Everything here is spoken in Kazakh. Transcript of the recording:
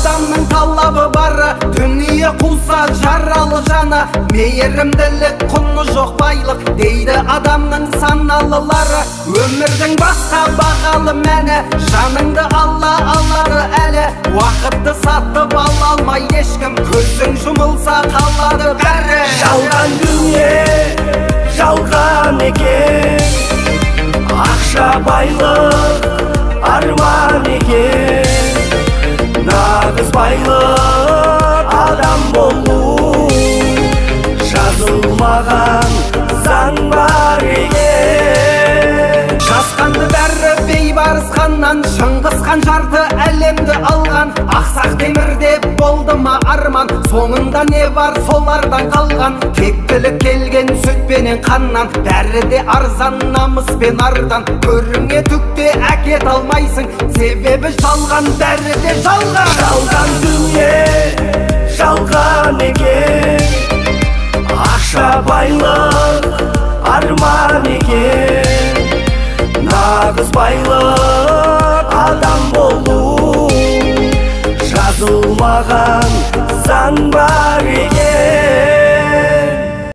Адамның талабы бары, дүние қуса жаралы жаны. Мейірімділік құны жоқ байлық, дейді адамның саналылары. Өмірдің басқа бағалы мәні, жаныңды Алла алады әлі. Уақытты сатып ала алмай ешкім, көзің жұмылса қалады бәрі. Жалған дүние, жалған екен, ақша байлық арман екен. Нағыз байлық адам болу, жазылмаған заң бар екен. Жасқанды бәрі Бейбарыс ханнан, Шыңғыс хан жарты әлемді алған. Ақсақ Темір деп болды ма арман, соңында не бар солардан қалған. Тектілік келген сүтпенен қаннан, бәрі де арзан намыс пен ардан. Көріңе түкте әкет алмайсың, себебі жалған, бәрі де жалған. Жалған дүние, жалған екен, ақша байлық арман екен. Нағыз байлық адам болу, жазылмаған заң бар екен.